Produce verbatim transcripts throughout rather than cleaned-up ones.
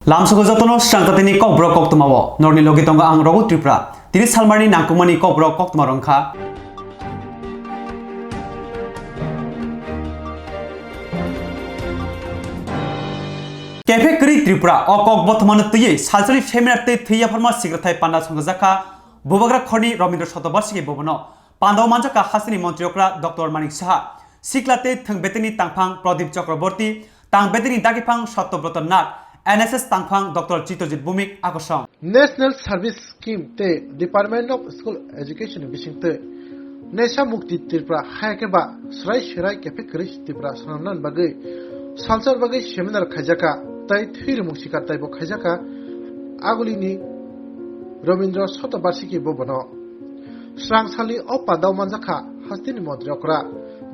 Lamsogo jotono swkang tatini kokborok koktwmao norni logi tongo ang Raghu Tripura. Tini salmarni nangkukmani kokborok koktwma rwngkha. Kephek kwrwi Tripura o kok bothomano twiwi salsani seminar tei thwi yapharma sikrathai panda songjajakha Bubagra khorni Rabindra Shatobarshiki bhabono. Pandao manjakha hasteni montri okra Doctor Manik Saha, sikla tei thwng bedekni tangphang Pradip Chakraborty, tang bedekni dagiphang Satyabroto Nath, N S S tangphang Doctor Chitrajit Bhowmik akosong. National Service Scheme tei Department of School Education ni bisingtwi Nesa Mukti Tripura hai khe ba swrai swrai kephek kwrwi Tripura swnamnani bagwi salsar bagwi seminar khaijakha tei thwi rimung sikar taibo khaijakha agulini Rabindra Shatobarshiki bhabono. Srang salni o pandao manjakha hasteni montri okra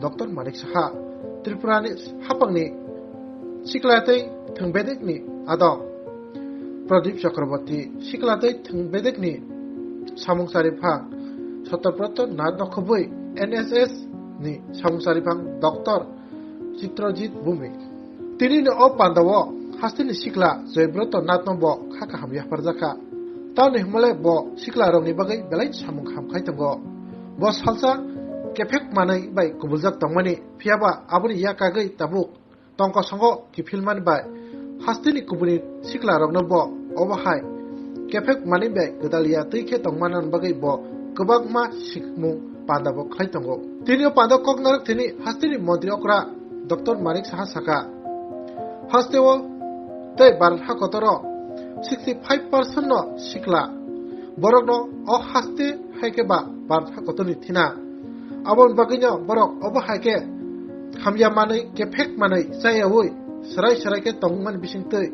Doctor Manik Saha, Tripurani haphangni sikla tei thwng bedekni adong Pradip Chakraborty, sikla tei thwng bedekni samung chariphang Satyabroto Nath nokhubwi N S S ni samung chariphang Doctor Chitrajit Bhowmik. Tinini o pandao hasteni sikla Joybroto Nathno bo kha kaham yapharjakha. Tamoni hwnmale bo siklarokni bagwi belai samung kaham khai tongo. Bo salsa kephek manwi bai kubuljak tongmani, phiyaba aboni yakagwi tabuk tongkosongo kiphilmani bai hasteni kubuni siklarokno bo obo hai kephek manwi bai gwdalya twi khe tongmani bagwi bo kwbangma sikmung panda bo khlai tongo. Tini o panda kok narwk thini hasteni montri okra Doctor Manik Saha saka, hasteo tei Bharat hakotoro sixty five percent no sikla borokno o haste hai khe ba Bharat hakotorni thina. Aboni bagwino borok obo hai khe hamya manwi kephek manwi chayaui swrai swrai khe tongmani bisingtwi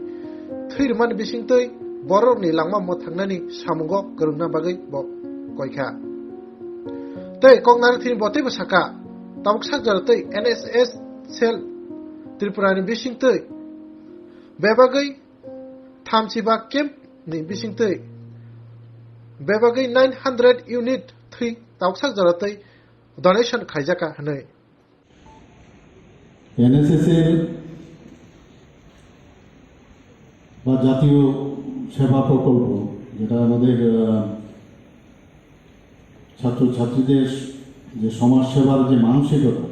thwi rwmani bisingtwi borokni langma mwthangnani samungo kwrwngna bagwi bo koikha. Tei kok narwk thini bo teibo saka, tabuk sak jora tei N S S cell Tripura ni bisingtwi bebagwi thamchiba camp ni bisingtwi bebagwi nine hundred unit thwi tabuk sak jora tei donation khaijakha hwnwi. NSS এর বা জাতীয় সেবা প্রকল্প, যেটা আমাদের, আহ, ছাত্রছাত্রীদের যে সমাজ সেবার যে মানসিকতা,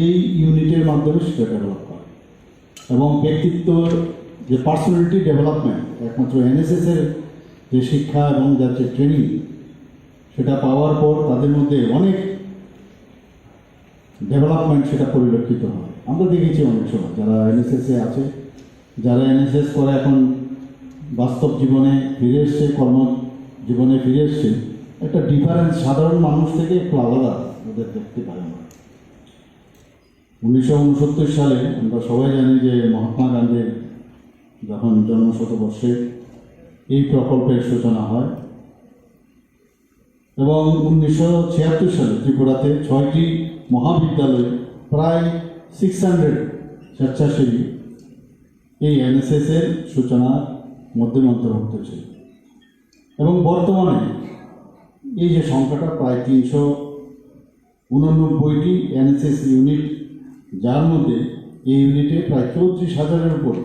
এই ইউনিটের মাধ্যমে সেটা ডেভেলপ করে। এবং ব্যক্তিত্বর যে পার্সোনালিটি ডেভেলপমেন্ট, একমাত্র এনএসএস এর যে শিক্ষা এবং যার যে ট্রেনিং, সেটা পাওয়ার পর তাদের মধ্যে অনেক ডেভেলপমেন্ট সেটা পরিলক্ষিত হয়। আমরা দেখেছি অনেক সময় যারা এনএসএস এ আছে, যারা এনএসএস করে এখন বাস্তব জীবনে ফিরে এসছে, কর্ম জীবনে ফিরে এসছে, একটা ডিফারেন্স, সাধারণ মানুষ থেকে একটু আলাদা ওদের দেখতে পাই আমরা। উনিশশো ঊনসত্তর সালে আমরা সবাই জানি যে মহাত্মা গান্ধীর যখন জন্মশতবর্ষে এই প্রকল্পের সূচনা হয়, এবং উনিশশো ছিয়াত্তর সালে ত্রিপুরাতে ছয়টি মহাবিদ্যালয়ে প্রায় সিক্স হান্ড্রেড স্বেচ্ছাসেবী এই এনএসএস এর সূচনার মধ্যে অন্তর্ভুক্ত ছিল। এবং বর্তমানে এই যে সংখ্যাটা প্রায় তিনশো ঊননব্বইটি এনএসএস ইউনিট, যার মধ্যে এই ইউনিটে প্রায় চৌত্রিশ হাজারের উপরে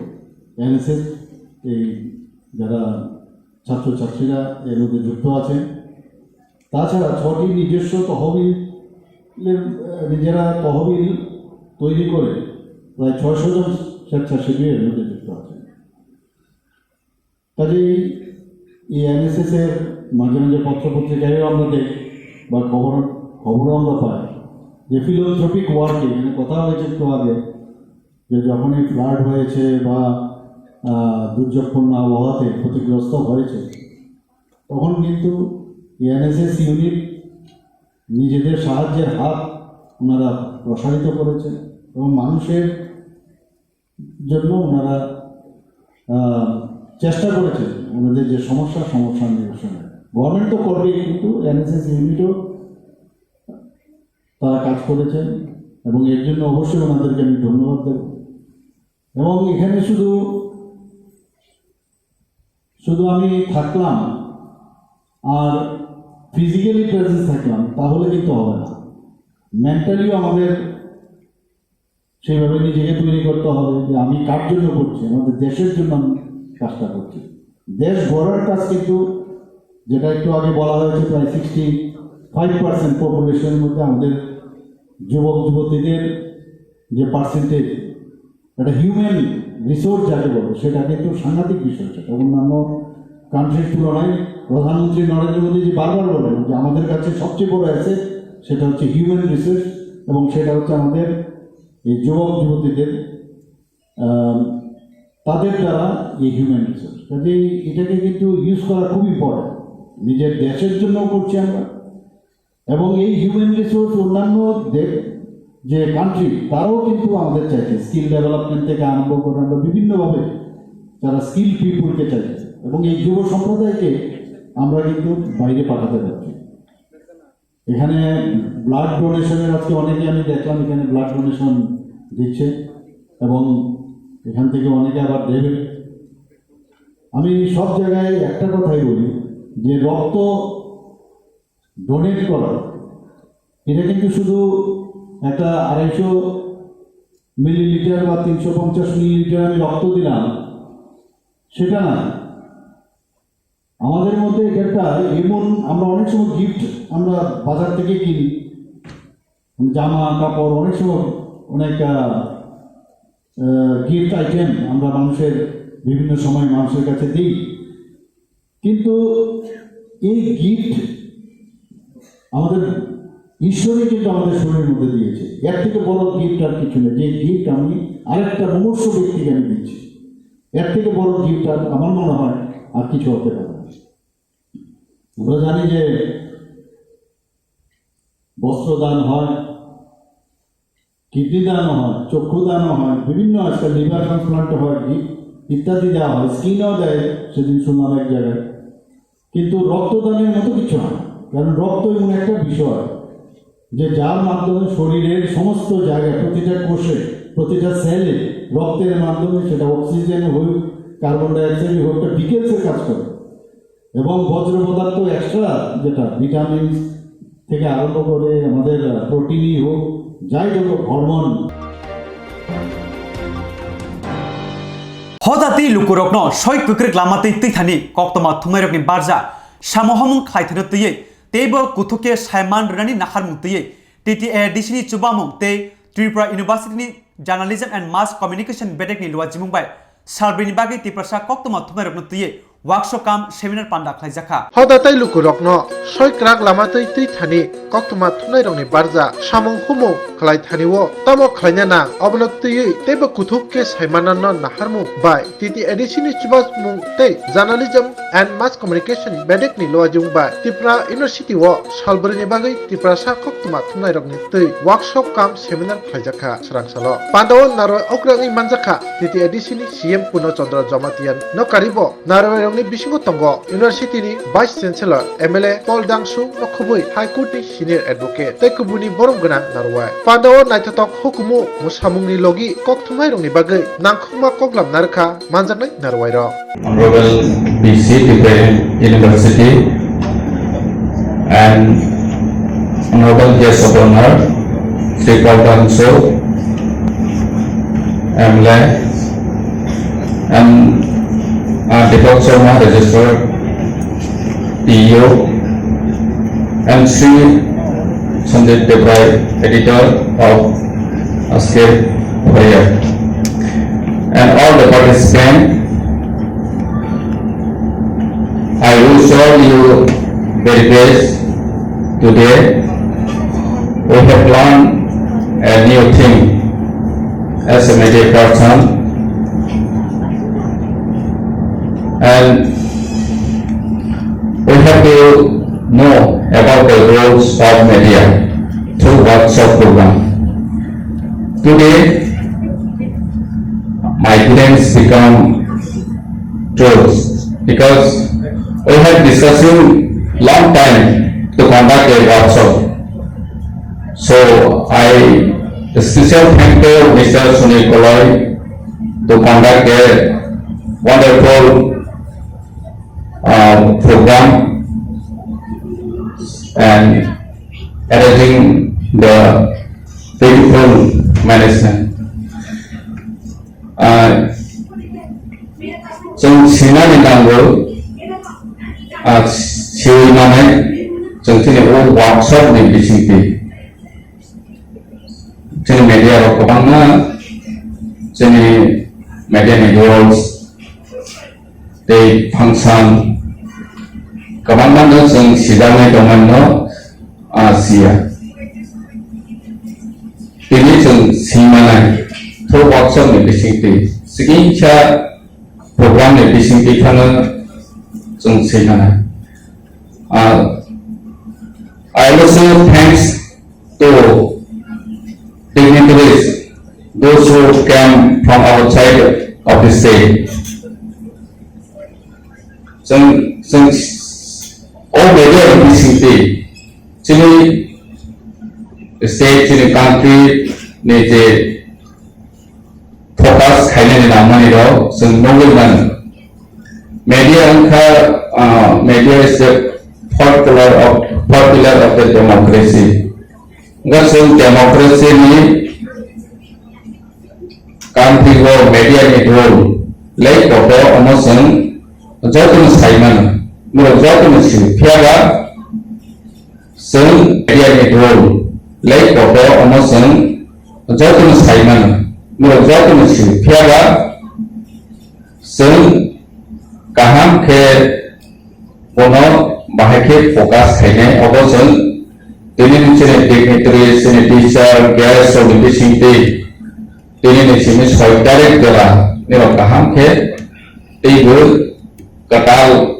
এনএসএস এই যারা ছাত্রছাত্রীরা এর মধ্যে যুক্ত আছেন। তাছাড়া ছটি নিজস্ব তহবিলের, আহ, নিজেরা তহবিল তৈরি করে প্রায় ছয়শো জন স্বেচ্ছাসেবী এর মধ্যে যুক্ত আছেন। কাজেই এই এনএসএস এর মাঝে মাঝে পত্র পত্রিকায়ও আমরা দেখি বা খবর, খবরও আমরা পাই যে ফিলান্থ্রোপিক ওয়ার্কে, মানে, কথা হয়েছে একটু আগে যে যখনই ফ্লাড হয়েছে বা, আহ, দুর্যোগপূর্ণ আবহাওয়াতে ক্ষতিগ্রস্ত হয়েছে, তখন কিন্তু এনএসএস ইউনিট নিজেদের সাহায্যের হাত ওনারা প্রসারিত করেছে এবং মানুষের জন্য ওনারা, আহ, চেষ্টা করেছেন ওনাদের যে সমস্যা, সমস্যা নিরসনে। গভর্নমেন্ট তো করবেই, কিন্তু এনএসএস ইউনিটও তারা কাজ করেছেন এবং এর জন্য অবশ্যই ওনাদেরকে আমি ধন্যবাদ দেব। এবং এখানে শুধু, শুধু আমি থাকলাম আর ফিজিক্যালি প্রেজেন্স থাকলাম, তাহলে কিন্তু হবে না। মেন্টালিও আমাদের সেইভাবে নিজেকে তৈরি করতে হবে যে আমি কার জন্য করছি, আমাদের দেশের জন্য আমি কাজটা করছি। দেশ গড়ার কাজ কিন্তু, যেটা একটু আগে বলা হয়েছে, প্রায় সিক্সটি ফাইভ পার্সেন্ট পপুলেশনের মধ্যে আমাদের যুবক যুবতীদের যে পার্সেন্টেজ, একটা হিউম্যান রিসোর্স যাকে বলে, সেটা কিন্তু সাংঘাতিক বিষয়। সেটা অন্যান্য কান্ট্রির তুলনায় প্রধানমন্ত্রী নরেন্দ্র মোদীজি বারবার বলেন যে আমাদের কাছে সবচেয়ে বড় অ্যাসেট সেটা হচ্ছে হিউম্যান রিসোর্স, এবং সেটা হচ্ছে আমাদের এই যুবক যুবতীদের, আম, তাদের দ্বারা এই হিউম্যান রিসোর্স। কাজেই এটাকে কিন্তু ইউজ করা খুব ইম্পর্টেন্ট। নিজের দেশের জন্য করছি আমরা, এবং এই হিউম্যান রিসোর্স অন্যান্য দে-, যে কান্ট্রি, তারাও কিন্তু আমাদের চাইছে। স্কিল ডেভেলপমেন্ট থেকে আরম্ভ করে আমরা বিভিন্নভাবে তারা স্কিল পিপুলকে চাইছে, এবং এই যুব সম্প্রদায়কে আমরা কিন্তু বাইরে পাঠাতে পারছি। এখানে ব্লাড ডোনেশনের, আজকে অনেকে আমি দেখলাম এখানে ব্লাড ডোনেশন দিচ্ছে, এবং এখান থেকে অনেকে আবার দেবে। আমি সব জায়গায় একটা কথাই বলি যে রক্ত ডোনেট করা, এটা কিন্তু শুধু একটা আড়াইশো মিলিলিটার বা তিনশো পঞ্চাশ মিলিলিটার আমি রক্ত দিলাম, সেটা না। আমাদের মধ্যে একটা এমন, আমরা অনেক সময় গিফট আমরা বাজার থেকে কিনি, জামা কাপড়, অনেক সময় অনেক গিফট আইটেম আমরা মানুষের, বিভিন্ন সময় মানুষের কাছে দিই। কিন্তু এই গিফট আমাদের, ঈশ্বরই কিন্তু আমাদের শরীরের মধ্যে দিয়েছে। এর থেকে বড় গিফট আর কিছু নেই, যে গিফট আমি আরেকটা মনুষ্য ব্যক্তিকে আমি দিচ্ছি। এর থেকে বড় গিফট আর আমার মনে হয় আর কিছু হতে পারে না। আমরা জানি যে বস্ত্র দান হয়, কিডনি দান হয়, চক্ষু দান হয়, বিভিন্ন, আজকাল লিভার ট্রান্সপ্লান্ট হয়, ই-, ইত্যাদি দেওয়া হয়, স্কিনও দেয়, সেদিন শুনলাম এক জায়গায়। কিন্তু রক্তদানের মতো কিছু হয় না, কারণ রক্ত এমন একটা বিষয় যে যার মাধ্যমে শরীরের সমস্ত জায়গায়, প্রতিটা কোষে, প্রতিটা সেলে রক্তের মাধ্যমে, সেটা অক্সিজেন হোক, কার্বন ডাইঅক্সাইড হোক, একটা ভিকেলসের কাজ করে। এবং বজ্র পদার্থ এক্সট্রা, যেটা ভিটামিন থেকে আরম্ভ করে আমাদের প্রোটিনই হোক, যাই হোক, hormone. Hoda tei lukurokno soi kwkrwk lama twi twi thani koktwma thumnairokni barja samo homung khlai thano twiwi teibo kuthuk khe saiman rwnani naharmung twiwi T T A D C ni chubamung tei Tripura University ni Journalism and Mass Communication bedekni luajimung bai salbrwini bagwi Tiprasa koktwma thumnairokno twiwi workshop kam seminar panda khlaijakha. Hoda tei lukurokno soi kwrak lama twi twi thani koktwma thumnairokni barja samung humung khlai thani o tamo khlaina nang, obono twiwi teibo kuthuk khe saimanano naharmung bai T T A D C ni chubamung tei Journalism and Mass Communication bedekni luajimung bai Tripura University o salbrwini bagwi Tiprasa koktwma thumnairokni twi workshop kam seminar khlaijakha. Srang salo pandao narwai okrangwi manjakha T T A D C ni C M Purno Chandra Jamatia no karibo narwai rokni bisingo tongo University ni Vice Chancellor M L A Paul Dangsu no khubui High Court ni Senior Advocate tei kubuni borom gwnang narwai. Pandao naithotok hukumu mwsamungni logi kok thumnairokni bagwi nangkhukma koklam narwkha manjaknai narwai rok. Honorable V C Tibetan University and Honorable Guest of Honor, Sri Paul Dangsu, M L A, and uh, Deepak Sharma, Registrar, T U, and Sri Sandeep Debrai, editor of Asker Warrior, and all the participants. I wish all you very best. Today, we have learned a new thing as a media person, and we have to know about the roles of media through workshop program. Today, my feelings become truth because we have discussing long time to conduct a workshop. So I special thank to Mister Sunil Koloi to conduct a wonderful uh, program and arranging the beautiful management. Ang, ah, siwi manai, chwng chini o workshop ni bisingtwi chini media rok kwbangma, chini media ni roles tei function kwbangma no chwng sijaknai tongmani no, ah, siya. Tini chwng simanai, through workshop ni bisingtwi, sikingsa program ni bisingtwi phano chwng simanai. Ah, I also thanks to dignitaries, those who came from outside of the state. Chwng, chwng o media ni bisingtwi chini state, chini country ni je focus khainani nangmani rok chwng nugwi mano. Media wngkha, ah, media is the fourth pillar of, fourth pillar of the democracy. Wngkha chwng democracy ni country o media ni role lai kotor omo chwng jotono sai mano, norok jotono sio. Phiya ba chwng media ni role lai kotor omo chwng jotono sai mano, norok jotono sio. Phiya ba chwng kaham khe bono bahai khe focus khainai. Obo chwng tini ni chini dignitary, chini teacher, guest rok ni bisingtwi tini ni simi soi tarik jora nirok kaham khe teibo kwtal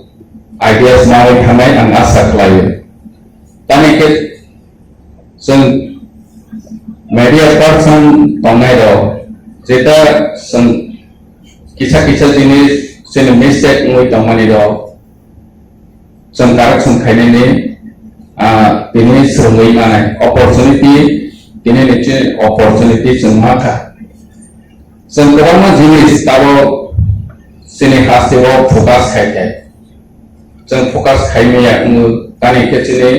ideas nawi thangnai ang asa khlaio. Tamni khe chwng media person tongnai rok jeta chwng kisa kisa jinis chini mistake wngwi tongmani rok chwng correction khainani, ah, tini swrwngwi manai opportunity, tini ni chini opportunity chwng mankha. Chwng kwbangma jinis tabuk chini hasteo focus khai khai. Chwng focus khai maya wngwi tani khe chini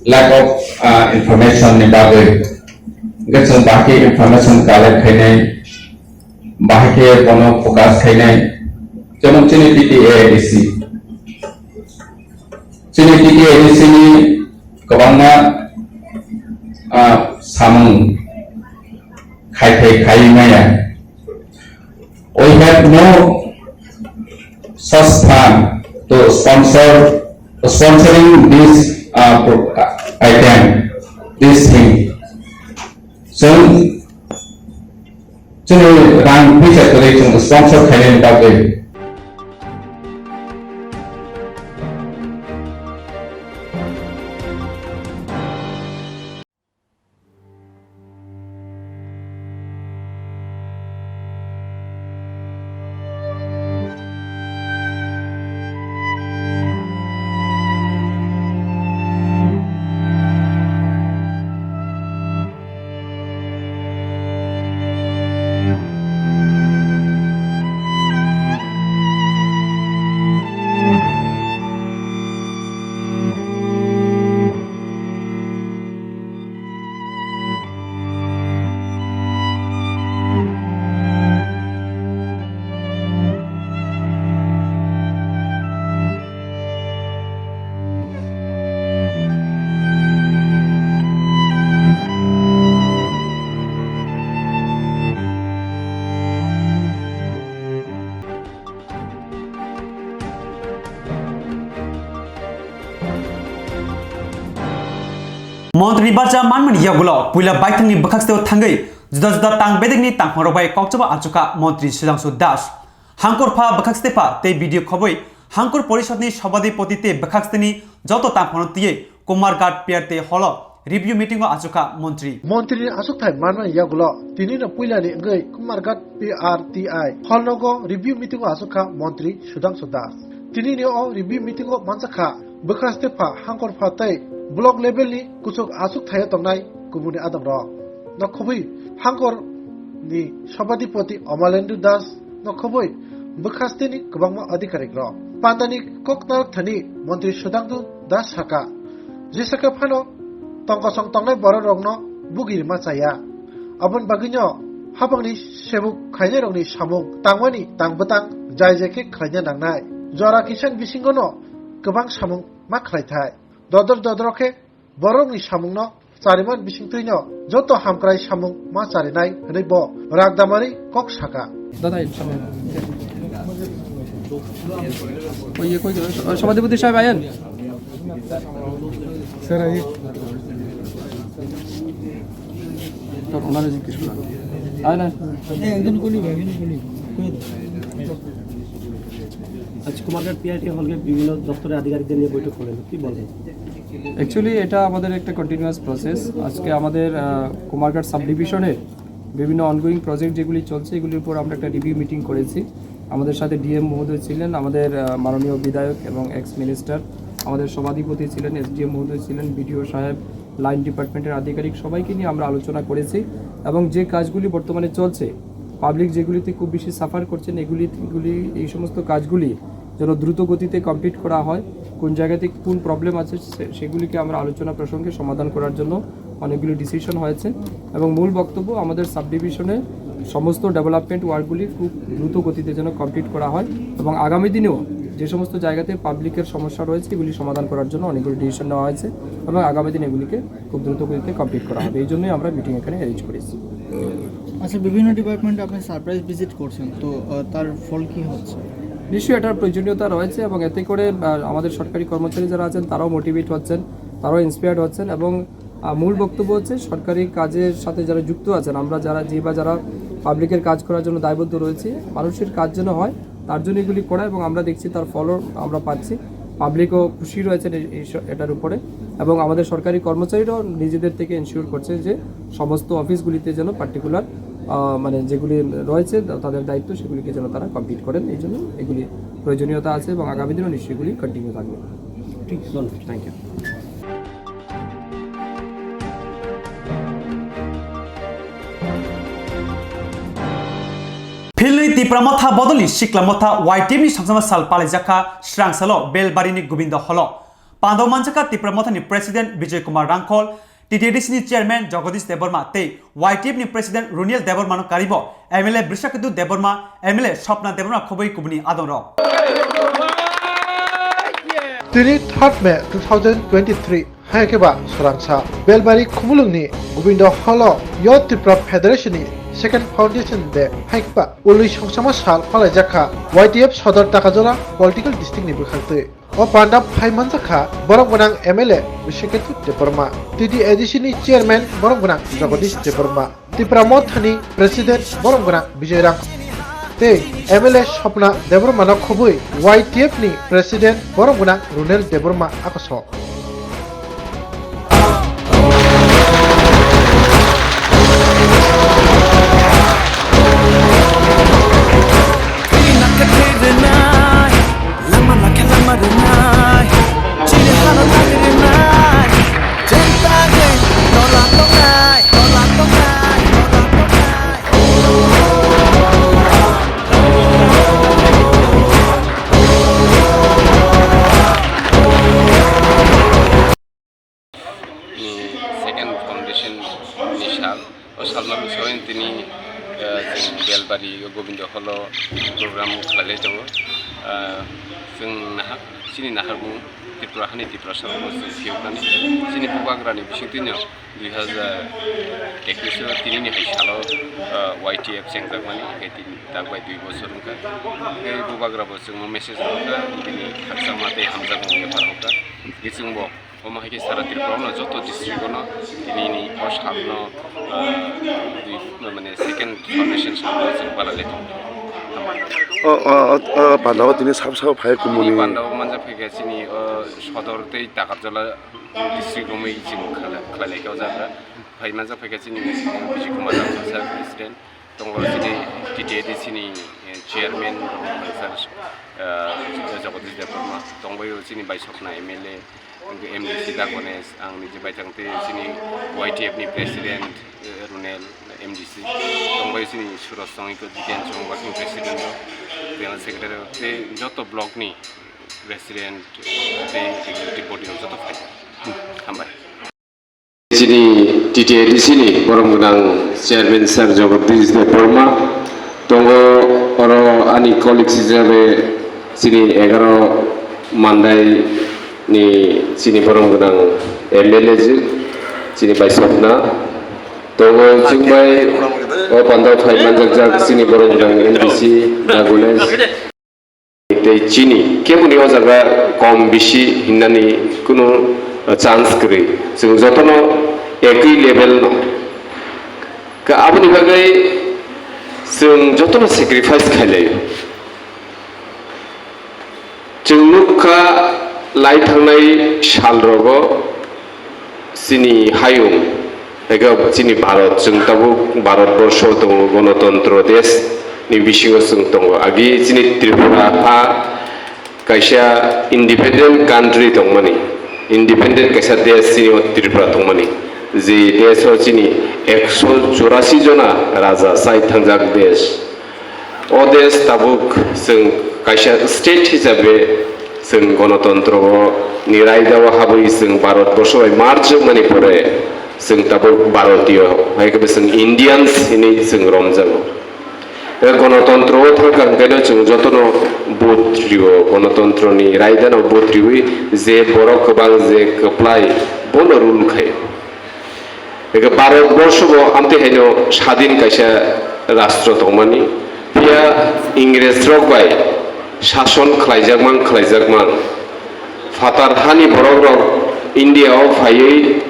lack of, ah, information ni bagwi. Hwnkhe chwng bahai khe information collect khainai, bahai khe bono focus khainai. Jemon chini T T A A D C. Chini T T A A D C ni kwbangma, ah, samung khai khai khai maya. We have no such fund to sponsor, sponsoring this, uh, pro-, uh, item, this thing. Chwng, chwng rang puisa kwrwi chwng sponsor khainani bagwi. Montri ni barja manmani yagulo puila baithangni bwkhaksteo thangwi juda juda tang bedekni tangphongrok bai kokchaba achukha Montri Sudhangshu Das. Hangkor pha bwkhakste pha tei B D O khobwi Hangkor Porishodni Sobadipoti tei bwkhaksteni joto tangphano twiwi Kumarghat P R T holo review meeting o achukha Montri. Montri ni achukthai manmani yagulo tini no puilani wngwi Kumarghat P R T I hall nogo review meeting o achukha Montri Sudhangshu Das. Tini ni o review meeting o manjakha bwkhakste pha, hangkor pha tei block level ni kuchuk achukthai o tongnai kubuni adam rok. Nokhobwi hangkor ni Sobadipoti Omalendu Das nokhobwi bwkhasteni kwbangma adhikarik rok. Pandani kok narwk thani Montri Sudhangshu Das saka, jesaka phano tongkosong tongnai borok rokno bugi rima chaya. Aboni bagwino hapangni sebuk khainai rokni samung tangmani tang bwtang jai jai khe khlaina nangnai. Jora kisan bisingono kwbang samung ma khlai thai. Dodor dodor khe borokni samungno chariman bisingtwino joto hamkrai samung ma charinai hwnwi bo ragdamari kok saka. দাদা, এই সামনে। ওই ইয়ে কই গেল? সভাধিপতি সাহেব আয়েন। স্যার, আইয়ে। স্যার, ওনারে জিজ্ঞেস করুন। আয় না। আজ কুমারঘাট পিআরটি হলকে বিভিন্ন দপ্তরের আধিকারিকদের নিয়ে বৈঠক করলেন, কি বলবেন? অ্যাকচুয়ালি এটা আমাদের একটা কন্টিনিউয়াস প্রসেস। আজকে আমাদের আহ, কুমারঘাট সাব ডিভিশনের বিভিন্ন অনগোয়িং প্রজেক্ট যেগুলি চলছে, এগুলির উপর আমরা একটা রিভিউ মিটিং করেছি। আমাদের সাথে ডিএম মহোদয় ছিলেন, আমাদের আহ, মাননীয় বিধায়ক এবং এক্স মিনিস্টার, আমাদের সভাধিপতি ছিলেন, এসডিএম মহোদয় ছিলেন, বিডিও সাহেব, লাইন ডিপার্টমেন্টের আধিকারিক, সবাইকে নিয়ে আমরা আলোচনা করেছি। এবং যে কাজগুলি বর্তমানে চলছে, পাবলিক যেগুলিতে খুব বেশি সাফার করছেন, এগুলি এগুলি এই সমস্ত কাজগুলি যেন দ্রুত গতিতে কমপ্লিট করা হয়, কোন জায়গাতে কোন প্রবলেম আছে সে- সেগুলিকে আমরা আলোচনা প্রসঙ্গে সমাধান করার জন্য অনেকগুলি ডিসিশন হয়েছে। এবং মূল বক্তব্য, আমাদের সাব ডিভিশনে সমস্ত ডেভেলপমেন্ট ওয়ার্কগুলি খুব দ্রুত গতিতে যেন কমপ্লিট করা হয় এবং আগামী দিনেও যে সমস্ত জায়গাতে পাবলিকের সমস্যা রয়েছে, এগুলি সমাধান করার জন্য অনেকগুলি ডিসিশন নেওয়া হয়েছে এবং আগামী দিন এগুলিকে খুব দ্রুত গতিতে কমপ্লিট করা হবে। এই জন্যই আমরা মিটিং এখানে অ্যারেঞ্জ করেছি। আচ্ছা, বিভিন্ন ডিপার্টমেন্টে আপনি সারপ্রাইজ ভিজিট করছেন, তো আহ, তার ফল কি হচ্ছে? নিশ্চয়ই এটার প্রয়োজনীয়তা রয়েছে এবং এতে করে আহ, আমাদের সরকারি কর্মচারী যারা আছেন, তারাও মোটিভেট হচ্ছেন, তারাও ইন্সপায়ার্ড হচ্ছেন। এবং আহ, মূল বক্তব্য হচ্ছে, সরকারি কাজের সাথে যারা যুক্ত আছেন, আমরা যারা যে বা যারা পাবলিকের কাজ করার জন্য দায়বদ্ধ রয়েছে, মানুষের কাজ যেন হয়, তার জন্য এগুলি করা। এবং আমরা দেখছি, তার ফলও আমরা পাচ্ছি, পাবলিকও খুশি রয়েছেন এই- এই স- এটার উপরে। এবং আমাদের সরকারি কর্মচারীরাও নিজেদের থেকে এনশিওর করছে যে সমস্ত অফিসগুলিতে যেন পার্টিকুলার মানে যেগুলি রয়েছে তা- তাদের দায়িত্ব, সেগুলিকে যেন তারা কমপ্লিট করেন। এই জন্য এগুলি প্রয়োজনীয়তা আছে এবং আগামী দিনও নিশ্চয়ই এগুলি কন্টিনিউ থাকবে। ঠিক, ধন্যবাদ। Thank you. Philwi Tipra Motha bodolni Sikla Motha Y T F ni songchama sal palaijak kha Srangsalo Belbarini Gobindo Holo. Pandao manjakha Tipra Mothani President Bijoy Kumar Rangkhol, T T A D C ni Chairman Jagadish Debbarma tei Y T F ni President Runiel Debbarmano karibo M L A Brishaketu Debbarma, M L A Swapna Debbarma khobwi kubuni adongrok. Tini third May two thousand twenty-three, hai khe ba Sorangsa Belbari Khumulwngni Gobindo Holo Youth Tripura Federation ni second foundation day, hai khe ba ulwi songchama sal palaijak kha Y T F Sodor Takajola political district ni bwkhak twi. O panda phai manjak kha borok gwnang M L A Brishaketu Debbarma, T T A D C ni chairman borok gwnang Jagadish Debbarma, Tipra Mothani president borok gwnang Bijoy Rang tei M L A Swapna Debbarmano khobwi Y T F ni president borok gwnang Runel Debbarma akosok. Ni second foundation ni sal. O salma bising tini, eh, chwng Belbari o Gobindo Holo program khlailai tongo. Eh, chwng nahak, chini naharmung Tripura hani Tiprasa rokno chwng phiyoknani. Chini bubagrani bisingtwino dui hazar ekwis o tinini hai salo, eh, Y T F chengjakmani, hingke tini tak bai dui bosor wngkha. Hingke bubagrabo chwngno message rwkha, bini khakchangma tei hamjakmung yaphar rwkha. Hingke chwngbo Omo hai khe sara Tripura no joto district o no tini ni o sal no, ah, dui, mane second foundation sal no chwng bala le tongo. O, o, o, o, panda o tini sab sabo phai kumuni. Panda o manja phai khe chini, o, Sodor tei Takarjala district romwi chwng khlai, khlai lai kha o jaga. Phai manja phai khe chini Vijay Kumar Rangkhol sir president. Tongo chini T T A D C ni, eh, chairman rok sir, eh, Jagadish Debbarma. Tongbaio chini bai Sopna M L A. Hingke M D C da Ganesh, ang niji bai tang tei chini Y T F ni president, eh, Runel M D C. Tongbai chini Suraj Songiko Jiten Song working president rok, general secretary rok, tei joto block ni president, tei executive body rok joto phai. Hambai. Chini T T A D C ni borom gwnang chairman sir Jagadish Debbarma. Tongo oro ani colleagues hisabe Chini egaro mandai ni chini borom gwnang M L A ji, chini bai sokna tongo chwng bai o pandao phai manjakjak chini borom gwnang M D C Nagules. Tei chini keboni o jaga kom bisi hinnani kunu chance kwrwi. Chwng jotono ekwi level no. Ka aboni bagwi chwng jotono sacrifice khailai. Chwng nukha lai thangnai salrogo chini hayung, ego chini Bharat, chwng tabuk Bharat borsho tongo, gonotontro desh ni bisingo chwng tongo. Agi chini Tripura ha kaisa independent country tongmani, independent kaisa desh chini o Tripura tongmani, je desh o chini ekso churasi jona raja chai thangjak desh. O desh tabuk chwng kaisa state hisabe chwng gonotontro o ni raida o habwi chwng Bharat borsho bai merge wngmani pore chwng tabuk Bharatiyo, hai khe chwng Indians hinwi chwng romjago. E gonotontro o thangkha hwnkhe no chwng jotono vote rio, gonotontro ni raida no vote riwi je borok kwbang je kwplai bono rule khai. Eke Bharat borsho bo amtwi haino sadin kaisa rastro tongmani, phiya Ingres rok bai sason khlaijakmang khlaijakmang. Phatar hani borok rok India o phaiwi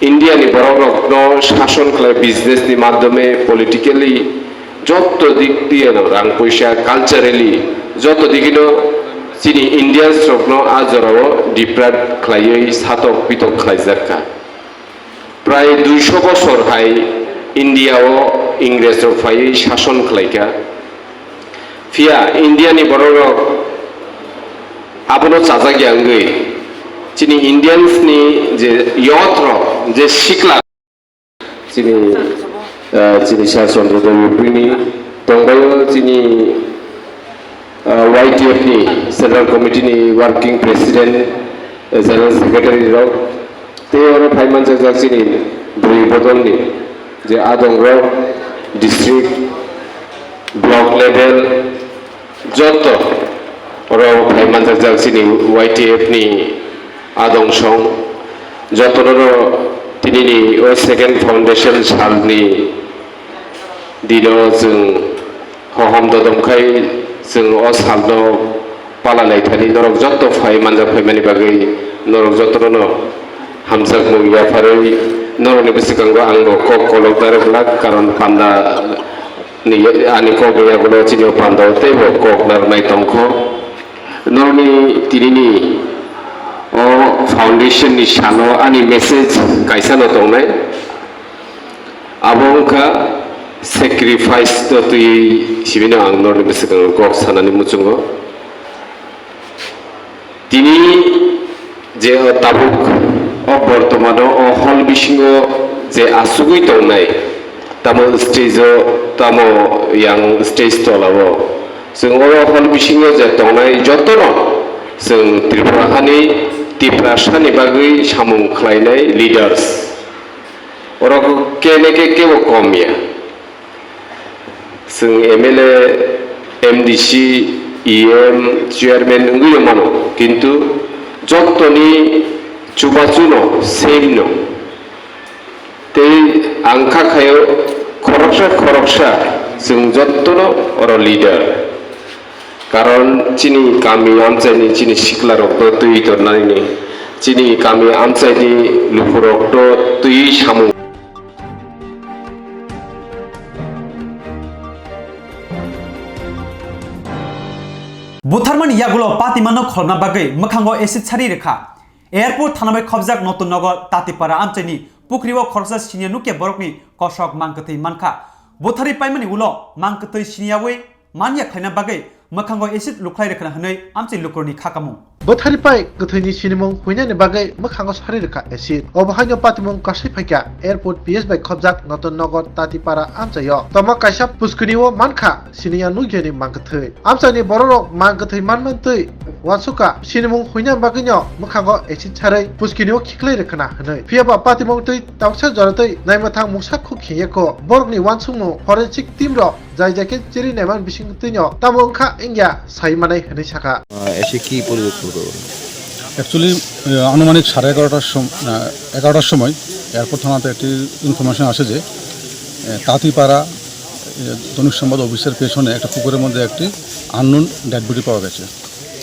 India ni borok rok no sason khlai business ni madhyome politically jotto dik diye no rang poisa culturally jotto digi no chini Indians rok no a jora o deprive khlaiwi satok pitok khlaijak kha. Prai duiso bosor hai India o Ingres rok phaiwi sason khlaikha. Phiya India ni borok rok abono chajakya wngwi chini Indians ni je youth rok je sikla chini, ah, chini Sir Chandra Dev Upini tongbaio chini, ah, Y T F ni Central Committee ni Working President, eh, General Secretary rok. Tei oro phai manjak jak chini bwrwi bodol ni je adong rok district, block level, joto oro phai manjak jak chini Y T F ni adong song jotono no tini ni o second foundation sal ni dino chwng hohom dodom khai chwng o salno pala lai thani norok joto phai manjak phaimani bagwi norok jotono no hamjakmung yapharwi norokni bwswkango ang bo kok kolok narwk glak, karon panda ni ani kok ni yagulo chini o panda o teibo kok narwknai tongkho. Norokni tinini o foundation ni salo ani message kaisa no tongnai. Abo wngkha sacrifice no twiwi sibino ang norni bwswkango kok sanani muchungo. Tini je o tabuk o bortomano o hall bisingo je asugwi tongnai, tamo stage o, tamo yang stage tolao, chwng oro hall bisingo je tongnai jotono chwng Tripura hani Tiprasani bagwi samung khlainai leaders. Oro kene ke kebo kom ya. Chwng M L A, M D C, E M, chairman wngwi mano, kintu jottoni chubachu no same no. Tei ang kha khayo khoroksa khoroksa chwng jottono oro leader. Karon chini kami amchaini chini siklarokno twi tornani, chini kami amchaini lukurokno twi samung. Butharmani yagulo patimano kholna bagwi mwkhango acid sari rwkha. Airport thana bai khobjak Notun Nagar Tatipara amchaini pukrio khoroksa siniya nukya borokni kosok mangkwthwi mankha. Buthari paimani ulo mangkwthwi siniyawi manya khlaina bagwi mwkhango acid luklai rwkha hwnwi amchai lukurokni kha kamung. Buthari pai kwthwini sinimung huinani bagwi mwkhango sari rwkha acid. Obo haino patimung kasai phaikha airport P S bai khobjak Notun Nagar Tatipara amchaio. Toma kaisa puskuni o mankha siniya nukyani mangkwthwi. Amchaini bororok mangkwthwi manmantwi Wansukha, sinimung huina bagwino mwkhango acid sarwi puskini o khiklai rwkhwna hwnwi. Phiyaba patimung twi tabuksa jora twi naimwthang mungsa khuk khiyekho. Borokni wansukmung forensic team rok jai jai khe chiri naiman bisingtwino tamo wngkha wngya sai manai hwnwi sakha. আহ, এসে কি পরিদর্শন করবেন? অ্যাকচুয়ালি, আহ, আনুমানিক সাড়ে এগারোটার সম-, আহ, এগারোটার সময় এয়ারপোর্ট থানাতে একটি ইনফরমেশন আসে যে, আহ, তাঁতিপাড়া, আহ, দৈনিক সংবাদ অফিসের পেছনে একটা পুকুরের মধ্যে একটি আননোন ডেড বডি পাওয়া গেছে।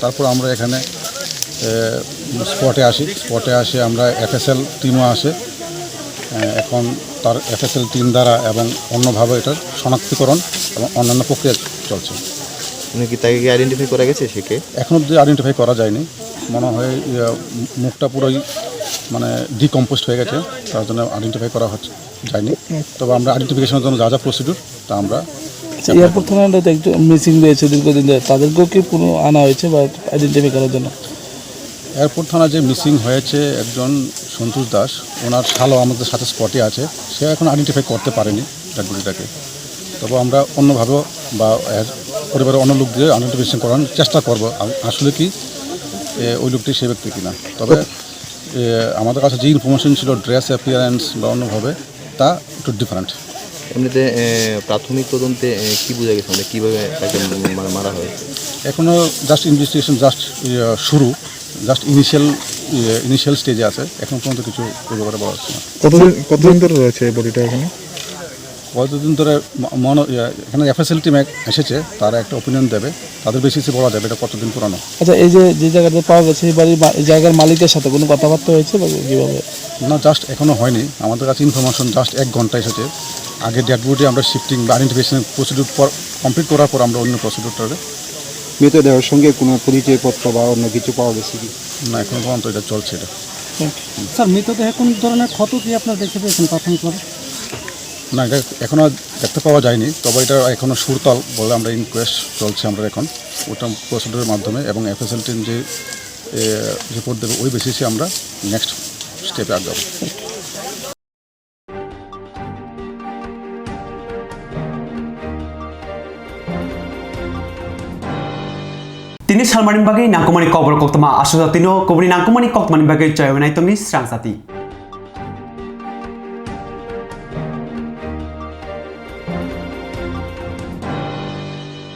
তারপর আমরা এখানে, আহ, স্পটে আসি। স্পটে আসে আমরা এফএসএল টিমও আসে। আহ, এখন তার এফএসএল টিম দ্বারা এবং অন্যভাবে এটার শনাক্তকরণ এবং অন্যান্য প্রক্রিয়া চলছে। উনি কি, তাকে কি আইডেন্টিফাই করা গেছে সে কে? এখন অবধি আইডেন্টিফাই করা যায়নি। মনে হয়, ইয়া, মুখটা পুরোই, মানে, ডিকম্পোজড হয়ে গেছে, তার জন্য আইডেন্টিফাই করা হচ্ছে, যায়নি। তবে আমরা আইডেন্টিফিকেশনের জন্য যা যা প্রসিডিউর, তা আমরা আচ্ছা, এয়ারপোর্ট থানার তো একজন মিসিং রয়েছে দীর্ঘদিন ধরে, তাদেরকেও কি পুনঃ আনা হয়েছে বা আইডেন্টিফাই করার জন্য? এয়ারপোর্ট থানা যে মিসিং হয়েছে একজন সন্তোষ দাস, ওনার শালও আমাদের সাথে স্পটে আছে, সে এখন আইডেন্টিফাই করতে পারেনি ডেড বডিটাকে। তবে আমরা অন্যভাবেও বা এর পরিবারের অন্য লোক দিয়ে আইডেন্টিফিকেশন করানোর চেষ্টা করব, আ-, আসলে কি, এ, ওই লোকটি সে ব্যক্তি কিনা। তবে, এ, আমাদের কাছে যে ইনফরমেশন ছিল, ড্রেস অ্যাপিয়ারেন্স বা অন্যভাবে, তা একটু ডিফারেন্ট। এমনিতে, এ, প্রাথমিক তদন্তে, এ, কি বোঝা গেছে, মানে, কিভাবে তাকে মা-, মারা হয়েছে? এখনো জাস্ট ইনভেস্টিগেশন জাস্ট, ইয়ে, শুরু, জাস্ট ইনিশিয়াল, ইয়ে, ইনিশিয়াল স্টেজে আছে, এখন পর্যন্ত কিছু ওই ব্যাপারে বলা যাচ্ছে না। কতদিন, কতদিন ধরে রয়েছে এই বডিটা এখানে? কতদিন ধরে ম-, মনে, ইয়ে, এখানে এফএসএল টিম এক এসেছে, তারা একটা ওপিনিয়ন দেবে, তাদের বেসিসে বলা যাবে এটা কতদিন পুরানো। আচ্ছা, এই যে, যে জায়গাতে পাওয়া গেছে, এই বাড়ির মা-, এই জায়গার মালিকের সাথে কোনো কথাবার্তা হয়েছে বা কিভাবে? না, জাস্ট এখনো হয়নি। আমাদের কাছে ইনফরমেশন জাস্ট এক ঘন্টা এসেছে। আগে ডেড বডি আমরা শিফটিং বা আইডেন্টিফিকেশন প্রসিডিউর পর, কমপ্লিট করার পর আমরা অন্য প্রসিডিউরটা। মৃতদেহের সঙ্গে কোনো পরিচয়পত্র বা অন্য কিছু পাওয়া গেছে কি? না, এখন পর্যন্ত এটা চলছে এটা। Thank you. স্যার, মৃতদেহে কোন ধরনের ক্ষত কি আপনারা দেখতে পেয়েছেন প্রাথমিকভাবে? না, এটা এখনো দেখতে পাওয়া যায়নি, তবে এটা এখনো সুরতাল বলে আমরা ইনকোয়েস্ট চলছে আমরা এখন, ওটা প্রসিডিউরের মাধ্যমে এবং এফএসএল টিম যে, এ, রিপোর্ট দেবে ওই বেসিসে আমরা নেক্সট স্টেপে আগাবো। Tini salmani bagwi nangkukmani kokborok koktwma aswk jatino kubuni nangkukmani koktwmani bagwi chaywi nai tongni srang jati.